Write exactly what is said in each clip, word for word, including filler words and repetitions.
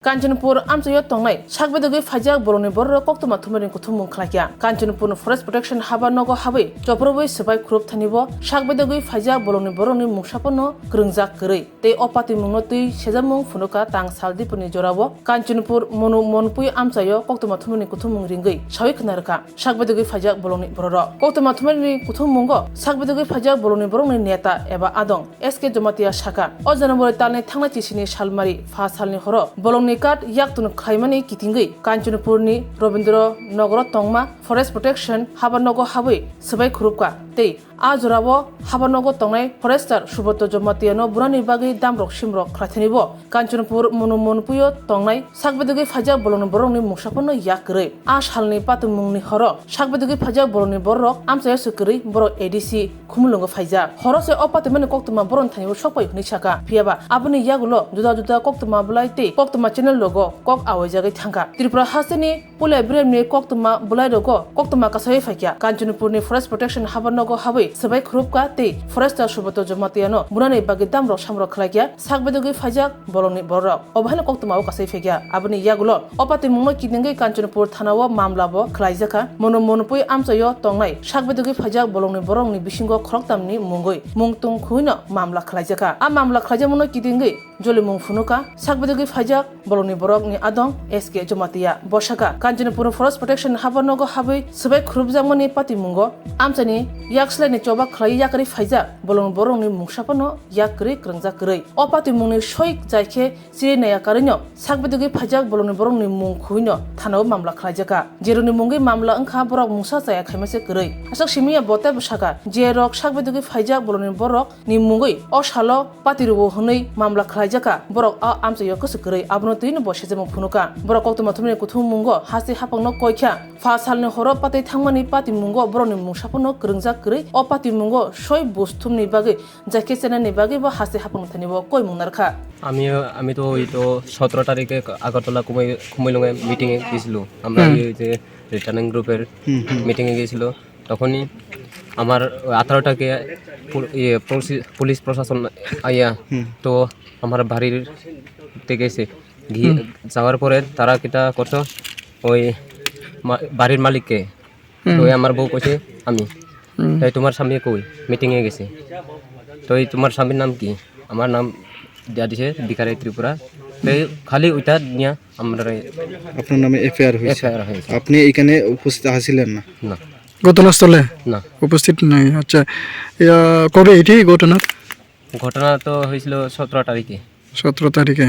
Kanchanpur amchaio tongnai sakbedogwi phaijak bolongni bororok koktwma thumnairokni kuthumung khlaikha. Kanchanpurni Forest Protection habar nogo habwi chopropwi swbai khurupthanibo sakbedogwi phaijak bolongni bororokni mungsaphano kwrwngjak kwrwi tei o patimungno twi sejamung phunukha tang sal dipuni jorao Kanchanpur Monu Monpui amchaio koktwma thumnairokni kuthumung ringwi sawi khna rwkha. Sakbedogwi phaijak bolongni bororok koktwma thumnairokni kuthumungo sakbedogwi phaijak bolongni borokni neta eba adong S K Jamatia sakha. O January talni thangnai chisini salmari pha salni horo bolongni card yaktun khlaimani kitingwi Kanchanpurni Rabindra Nogoro tongma Forest Protection habar nogo habwi swbai khurupkha tei a jorao habar nogo tongnai Forester Subroto Jamatiano bunani bagwi damrok simrok khlaithanibo Kanchanpur Monu Monpuio tongnai sakbedogwi phaijak bolongni borokni mungsaphano yak kwrwi. A salni patimungni horo sakbedogwi phaijak bolongni borok amchaio se kwrwi borok A D C Khumulwngo phaijak. Horo se o patimani koktwma borokni thanibo sokpai hwnwi sakha. Phiyaba aboni yagulo juda juda koktwma bwlai tei koktwma channel rogo kok awaijagwi thangkha. Tripura hasteni Pule bremni koktwma bwlairogo koktwma kasaiwi phaikha. Kanchanpurni Forest Protection habar nogo habwi swbai khurupkha tei Forester Subroto Jamatiano bunani bagwi damrok samrok khlaikha sakbedogwi phaijak bolongni borok. Obo haino koktwmao kasai phaikha. Aboni yagulo o patimungno kitingwi Kanchanpur thanao mamlabo khlaijakha. Mono Monpui amchaio tongnai sakbedogwi phaijak bolongni borokni bisingo khoroktamni mungwi mungtwng khuino mamla khlaijakha. A mamla khlaijakmano kitingwi jolimung phunukha sakbedogwi phaijak bolongni borokni adong S K Jamatia. Bo sakha, Kanchanpur Forest Protection habar nogo habwi swbai khurupjakmani patimungo amchaini yakswlaini choba khlaiwi yakarwi phaijak bolongni borokni mungsaphano yak kwrwi kwrwngjak kwrwi. O patimungni soi jaikhe chiri naiya karwino sakbedogwi phaijak bolongni borokni mung khuino thanao mamla khlaijakha. Jerokni mungwi mamla wngkha borok mungsa chaya khaimase kwrwi. Aswk simiya bo teibo sakha, je rok sakbedogwi phaijak bolongni borok ni mungwi o salo pati rwo hwnwi mamla khlaijakha, borok o amchaio kwswk kwrwi abono twino bo sejamung phunukha. Borok koktwma thumnairokni kuthumungo haste haphangno koikha. Pha salni horo patwi thangmani patimungo borokni mungsaphano kwrwngjak kwrwi o patimungo soi buj thumni bagwi jaikhe chenani bagwi bo haste haphangni thani bo koimung narwkha. আমিও আমি তো ওই তো সতেরো তারিখে আগরতলা কুমাই খুমাইলুঙে মিটিংয়ে গেছিলো। আমরা হুম। ওই যে রিটার্নিং গ্রুপের হুম, হুম। মিটিংয়ে গেছিলো। তখনই আমার আঠারোটাকে পু-, ইয়ে, পুলিশ, পুলিশ প্রশাসন আইয়া হুম। তো আমার বাড়িতে গেছে। গিয়ে হুম। যাওয়ার পরে তারা কিতা করছো, ওই মা-, বাড়ির মালিককে, হুম। তো ওই আমার বউ কইছে আমি। হুম। তাই তোমার স্বামী কই? মিটিংয়ে গেছে। তো এই তোমার স্বামীর নাম কি? আমার নাম দিয়া দিছে ভিখারি ত্রিপুরা। তো এই খালি ওইটা নিয়ে আমরা আপনার নামে এফআইআর হয়েছে? এফআইআর হয়েছে। আপনি এখানে উপস্থিত আছিলেন না? না। ঘটনাস্থলে? না। উপস্থিত নাই। আচ্ছা। ইয়া, কবে এটি ঘটনা? ঘটনা তো হয়েছিল সতেরো তারিখে। সতেরো তারিখে।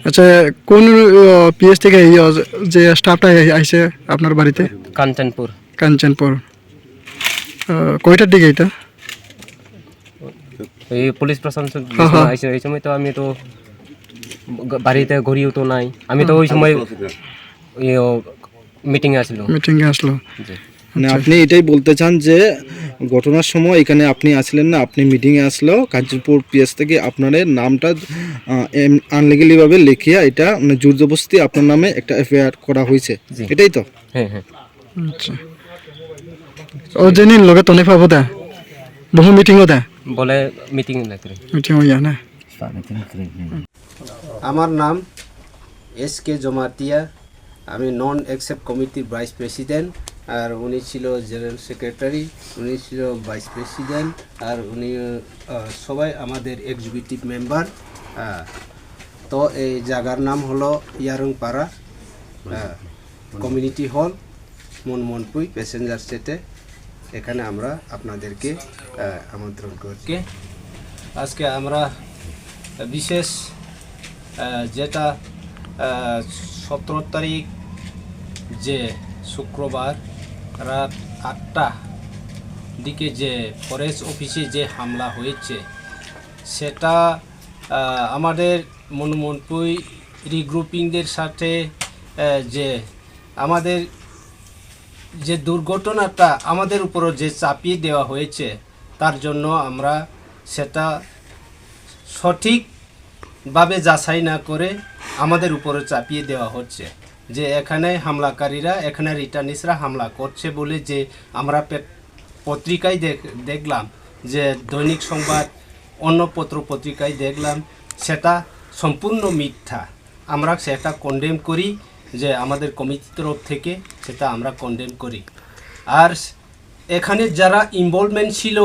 আচ্ছা, কোন, আহ, পিএস থেকে এই, আহ, যে স্টাফটা আই-, আইছে আপনার বাড়িতে? কাঞ্চনপুর। কাঞ্চনপুর। আহ, কয়টার দিকে এটা? এই পুলিশ প্রশাসন হ্যাঁ, হ্যাঁ। আইছে, এই সময় তো আমি তো গ-, বাড়িতে ঘড়িও তো নাই। আমি তো ওই সময় ইয়ে, মিটিংয়ে আসলো। মিটিংয়ে আসলো। জি। মানে আচ্ছা। আপনি এটাই বলতে চান যে ঘটনার সময় এখানে আপনি আসলেন না, আপনি মিটিংয়ে আসলো, কাঞ্চনপুর পিএস থেকে আপনার নামটা, আহ, এম-, আনলিগালি ভাবে লিখিয়া এটা মানে জোর জবরদস্তি আপনার নামে একটা এফআইআর করা হয়েছে, জি। এটাই তো? হ্যাঁ, হ্যাঁ। আচ্ছা। ও যেনি লগে তনে পাবো দা? বহু মিটিং ও দা? বলে মিটিং না করে। মিটিং ও ইয়া না? আমার নাম এস কে জমাতিয়া, আমি নন এক্সেপ্ট কমিটির ভাইস প্রেসিডেন্ট, আর উনি ছিল জেনারেল সেক্রেটারি, উনি ছিল ভাইস প্রেসিডেন্ট, আর উনি, আহ, সবাই আমাদের এক্সিকিউটিভ মেম্বার। আহ, তো এই জায়গার নাম হলো ইয়ারংপাড়া, আহ, কমিউনিটি হল, মনমোহনপুই প্যাসেঞ্জার সেটে। এখানে আমরা আপনাদেরকে, আহ, আমন্ত্রণ করছি। আজকে আমরা বিশেষ, আহ, যেটা, আহ, সতেরো তারিখ যে শুক্রবার রাত আটটা দিকে যে ফরেস্ট অফিসে যে হামলা হয়েছে, সেটা, আহ, আমাদের মনমোহনপুই রিগ্রুপিংদের সাথে, আহ, যে আমাদের যে দুর্ঘটনাটা আমাদের উপরও যে চাপিয়ে দেওয়া হয়েছে, তার জন্য আমরা সেটা সঠিকভাবে যাচাই না করে আমাদের উপরে চাপিয়ে দেওয়া হচ্ছে যে এখানে হামলাকারীরা, এখানে রিটার্নিস্টরা হামলা করছে বলে যে আমরা পে-, পত্রিকায় দেখ-, দেখলাম, যে দৈনিক সংবাদ, অন্য পত্র পত্রিকায় দেখলাম, সেটা সম্পূর্ণ মিথ্যা। আমরা সেটা কন্ডেম করি, যে আমাদের কমিটির তরফ থেকে সেটা আমরা কন্ডেম করি। আর এখানে যারা ইনভলভমেন্ট ছিল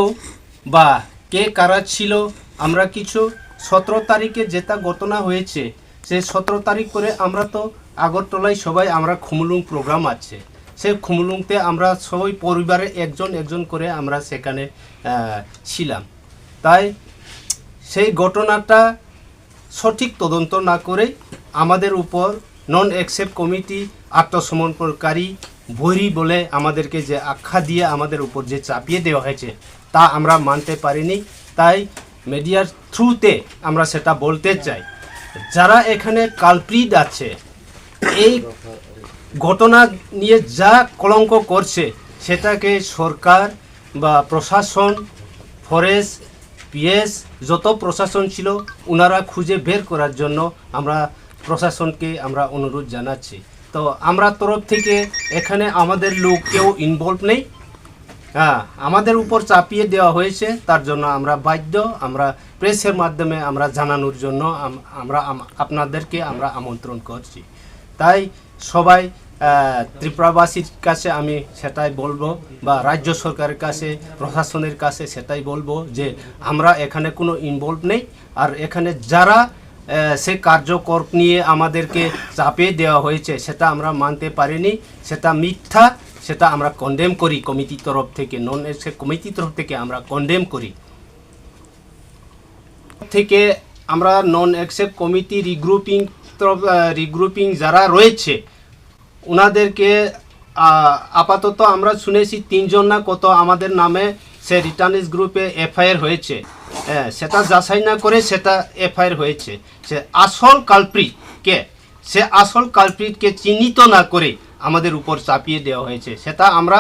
বা কে কারা ছিল, আমরা কিছু সতেরো তারিখে যেটা ঘটনা হয়েছে, সেই সতেরো তারিখ করে আমরা তো আগরতলায় সবাই আমরা খুমুলুং প্রোগ্রাম আছে, সেই খুমুলুংতে আমরা সবাই পরিবারে একজন একজন করে আমরা সেখানে আহ, ছিলাম। তাই সেই ঘটনাটা সঠিক তদন্ত না করেই আমাদের উপর নন অ্যাকসেপ্ট কমিটি, আত্মসমর্পণকারী বৈরী বলে আমাদেরকে যে আখ্যা দিয়ে আমাদের উপর যে চাপিয়ে দেওয়া হয়েছে, তা আমরা মানতে পারিনি। তাই মিডিয়ার থ্রুতে আমরা সেটা বলতে চাই, যারা এখানে কালপ্রিট আছে, এই ঘটনা নিয়ে যা কলঙ্ক করছে, সেটাকে সরকার বা প্রশাসন, ফরেস্ট, পিএস, যত প্রশাসন ছিল, ওনারা খুঁজে বের করার জন্য আমরা প্রশাসনকে আমরা অনুরোধ জানাচ্ছি। তো আমরা তরফ থেকে এখানে আমাদের লোক কেউ ইনভলভ নেই। হ্যাঁ, আমাদের উপর চাপিয়ে দেওয়া হয়েছে, তার জন্য আমরা বাধ্য। আমরা প্রেসের মাধ্যমে আমরা জানানোর জন্য আম-, আমরা আম-, আপনাদেরকে আমরা আমন্ত্রণ করছি। তাই সবাই আহ, ত্রিপুরাবাসীর কাছে আমি সেটাই বলবো, বা রাজ্য সরকারের কাছে, প্রশাসনের কাছে সেটাই বলবো যে আমরা এখানে কোনো ইনভলভ নেই। আর এখানে যারা আহ, সে কার্যকর নিয়ে আমাদেরকে চাপিয়ে দেওয়া হয়েছে, সেটা আমরা মানতে পারিনি, সেটা মিথ্যা, সেটা আমরা কন্ডেম করি কমিটির তরফ থেকে, নন অ্যাকসেপ্ট কমিটির তরফ থেকে আমরা কন্ডেম করি। থেকে আমরা নন অ্যাকসেপ্ট কমিটি রিগ্রুপিং তরফ, আহ, রিগ্রুপিং যারা রয়েছে, ওনাদেরকে, আহ, আপাতত আমরা শুনেছি তিনজন না কত আমাদের নামে সে রিটার্নিস গ্রুপে এফআইআর হয়েছে। হ্যাঁ, সেটা যাচাই না করে সেটা এফআইআর হয়েছে। সে আসল কালপ্রিট কে, সে আসল কালপ্রিটকে চিহ্নিত না করে আমাদের উপর চাপিয়ে দেওয়া হয়েছে, সেটা আমরা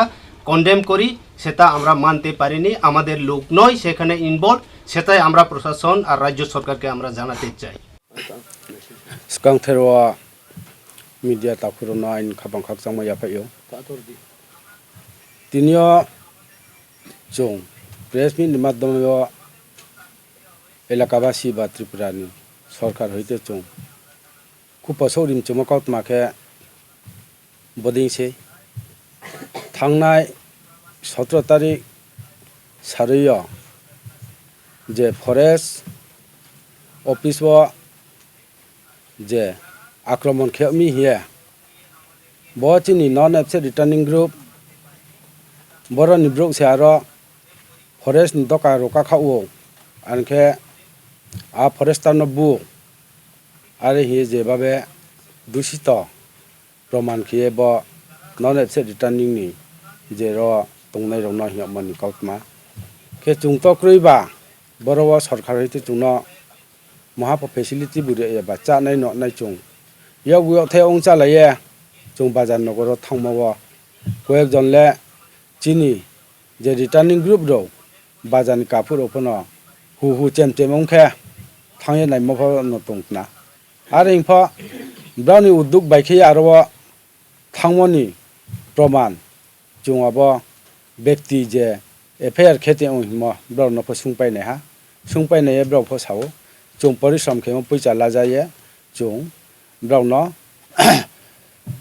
কন্ডেম করি, সেটা আমরা মানতে পারিনি। আমাদের লোক নয় সেখানে ইনভলভ, সেটাই আমরা প্রশাসন আর রাজ্য সরকারকে আমরা জানাতে চাই। Swkang therwa media takhurokno aini khapang khakchangma yaphaio. Tinio chwng press meet ni madhyameo elakabasi ba Tripura ni sorkar hoite chwng Kupasok rimchimo kautma khe boding se thangnai sotro tarik sarwi o je forest office o je akromon khe mi hiye bo chini non F C returning group boroni bruk se aro forest ni doka roka kha o, ankhe a forester no bu are hiye je babe dusito proman khiye bo non F C returning ni je ro tongnai rok no hiyokmani kautma khe chwng to kwrwi ba boro o sorkar hoite chwngno moha pho facility bo rwya ba chanai nonai chwng yok yok thai ong chalaiye chwng bazar nogoro thangma o koyek jon le chini je returning group rok bazar ni kaphur rok phano hu hu chem chem wng khe thangye naima phano tong khna. Are wng pho brao ni udduk bai khe aro o thangmani proman chwng abo bekti je F I R khe tong himo brao no pho sung painai ha, sung painai brao pho sao chwng porishrom khe puisa laja ye chwng brao no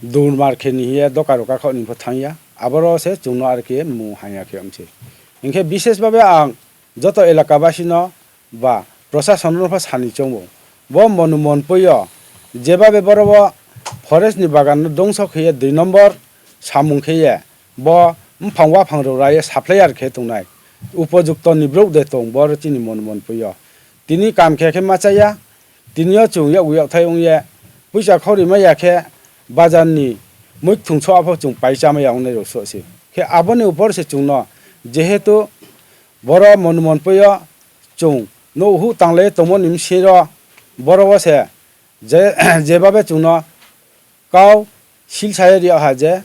durmar khe ni hiye doka roka kha ni pho thang ya, aboro se chwng no ar khe mung hang ya khe wng se. Hinkhe bishesh babe ang joto elaka basi no ba prosason no pho sani chongo, bo monumonpoi o jebabe boro o forest ni bagan no dongso khe ye dui nombor samung khe ye bo mphang waphang rok rai ye supply ar khe tongnai upojukto ni brok de tong boro chini monumonpoi o tini kam khe khe ma cha ya. Tini o chwng yak yak thai wng ye puisa khorima ya khe bazar ni muikwthwng so aphok chwng pai chama ya wngnai rok so se. Khe aboni upor se chwng no jehetu boro monumonpoi o chwng no uhu tanglai tongmo ni bisi ro boro o se je, jebabe chwng no kau silsa ye ri ha je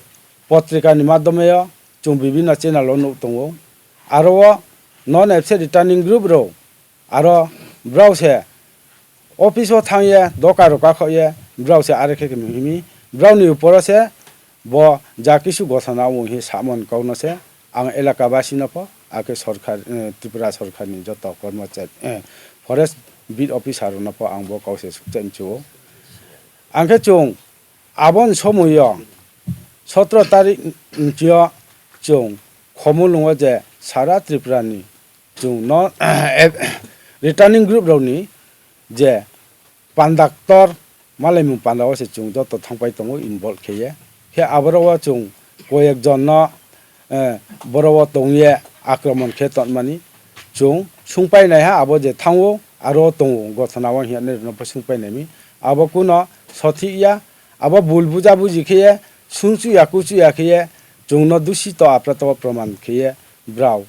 potrika ni madhyome o chwng bibinno channel o nuk tongo. Aro o non F C returning group rok aro brao se office o thang ye doka roka kho ye brao se are khe himi brao ni upor o se bo ja kisu gotha na wng hi samon kau no se ang elaka basi no pho akhe sorkar, eh, Tripura sorkar ni joto kormochari, eh, forest beat officer rok no pho ang bo kau se sukcha mchu o. Ang khe chwng aboni somoio sotro tarik ni chwng khomulwngo je sara Tripura ni chwng no returning group rok ni je pandaktor malaimung panda o se chwng joto thangpai tongo involve khe ye. Khe aboro o chwng koyek jon no, eh, boro o tong ye akromon khe tonmani chwng sungpai nai ha abo je thango aro tongo gothana o hiya nai rok no sungpai nai mi abo kuno sothik ya abo bul buja buji khe ye sungchu ya kuchu ya khe ye chwng no dusi to apra to proman khe ye brao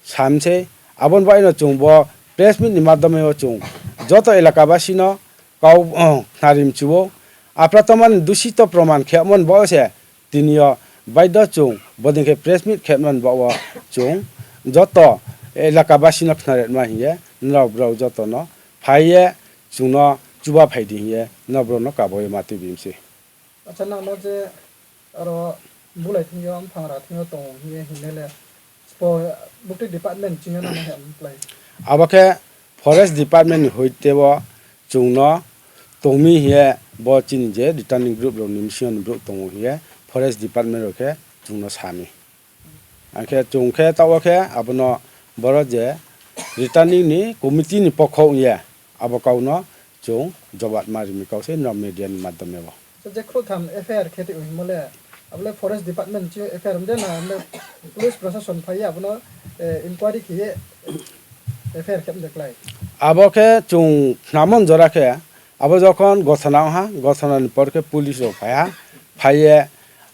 Samse, aboni bagwino chwng bo press meet ni madhyome o chwng joto elakabasino kau, oh, khnari mchuo. Apratomani dusito proman khe mon bo se tinio baidho chwng bodin khe press meet khe man bo o chwng joto elakabasino khnaretma hiye norok borok jotono phaiye chwngno chuba phaidi hiye norok borokno kaboyo matwi bimse. Acha, nangno je aro bulai thwngyo, buphangra thwngyo tongo hiye hinele spo bukti department chingyo nangno he apply. Abo khe forest department ni hoite bo chwngno tongmi hiye bo chini je returning group rok ni bisingo ni borok tongo hiye forest department rok khe chwngno sami. Hwnkhe chwng khe tabok khe abono boro je returning ni committee ni pokho wngya abo kauno chwng jobab ma rimi kau se norok media ni madhyome o. So, je khrutham F I R khe twi himole abole forest department chi F I R mde na amle police proshashon phaiya abono, eh, inquiry khiye F I R khe mde klai. Abo khe chwng khnamon jora khe abo jokhon gothana wngha gothana ni por khe police rok phaiha phaiye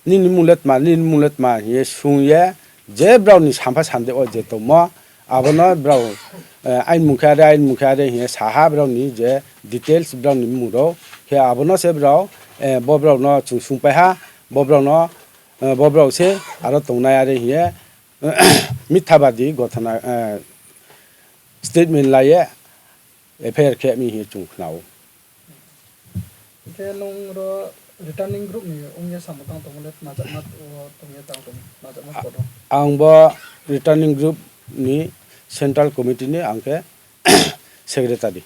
nini mung le tma, nini mung le tma hiye sung ye, je brao ni sampha sande o je tongmo, abono brao, eh, aini mung khe are, aini mung khe are hiye saha brao ni je details brao ni mung rok, khe abono se brao, eh, bo brao no chwng sung pai ha, bo brao no, eh, bo brao se aro tongnai are hiye, mithabadi gothana, eh, statement lai ye F I R khe mi hiye chwng khnao. Hwnkhe nwng ro returning group ni wngya samung tang tongo le, majak ma o tongya tang tong, majak ma kotor. Ang bo returning group ni central committee ni ang khe secretary.